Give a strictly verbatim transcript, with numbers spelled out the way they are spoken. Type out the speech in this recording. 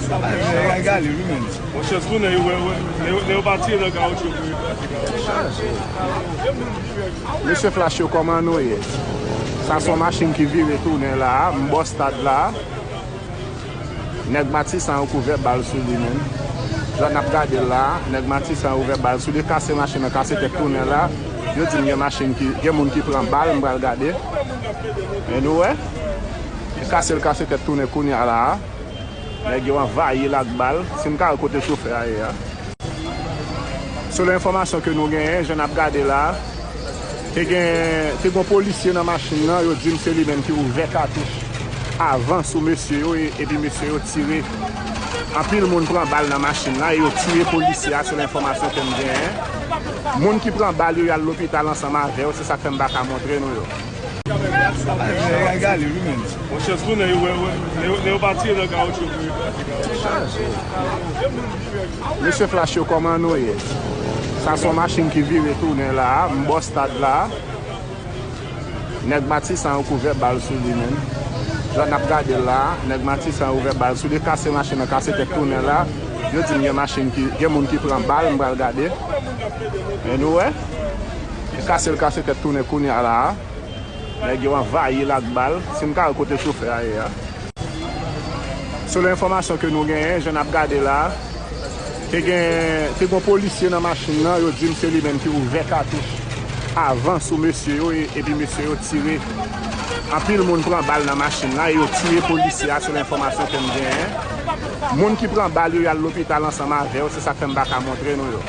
Ay, men, regal li, wi, men. Monchè, tounen yo, wè, wè. Nèg yo, nèg yo pa tire nan kawotchou pou yo. Mesye Flash yo, kòman nou ye? Sa se yon machin ki vire tounen la a, m bò stad la a. Nèg Matisan yo ouvè bal sou li, men. Jan n ap gade l la a, nèg Matisan yo ouvè bal sou li, kase machin nan, kase tèt tounen la. Yo di m gen machin ki, gen moun ki pran bal, m pral gade. Men nou wè? Kase l, kase tèt tounen kounye a la a. Nèg yo anvayi l ak bal. Si m ka wè kote chofè a ye a. Selon enfòmasyon ke nou genyen, jan n ap gade la, te gen, te gen yon polisye nan machin nan, yo di m se li menm ki ouvè katouch avan sou mesye yo, e, epi mesye yo tire. Anpil moun pran bal nan machin nan, e yo tiye polisye a, selon enfòmasyon ke m genyen. Moun ki pran bal yo, y al lopital ansanm avè yo, se sa k fè m pa ka montre nou yo. Ay, men, regal li, wi, men. Monchè, tounen yo, wè, wè. Nèg yo, nèg yo pa tire nan kawotchou pou yo. Mesye Flash yo, kòman nou ye? Sa se yon machin ki vire tounen la a, m bò stad la a. Nèg Matisan yo ouvè bal sou li, men. Jan n ap gade l la a, nèg Matisan yo ouvè bal sou li, kase machin nan, kase tèt tounen la. Yo di m gen machin ki, gen moun ki pran bal, m pral gade. Men nou wè? Kase l, kase tèt tounen kounye a la a. Nèg yo anvayi l ak bal. Si m ka wè kote chofè a ye a. Selon enfòmasyon ke nou genyen, jan n ap gade la, te gen, te gen yon polisye nan machin nan, yo di m se li menm ki ouvè katouch avan sou mesye yo, e, epi mesye yo tire. Anpil moun pran bal nan machin nan, e yo tiye polisye a, selon enfòmasyon ke m genyen. Moun ki pran bal yo, y al lopital ansanm avè yo, se sa k fè m pa ka montre nou yo.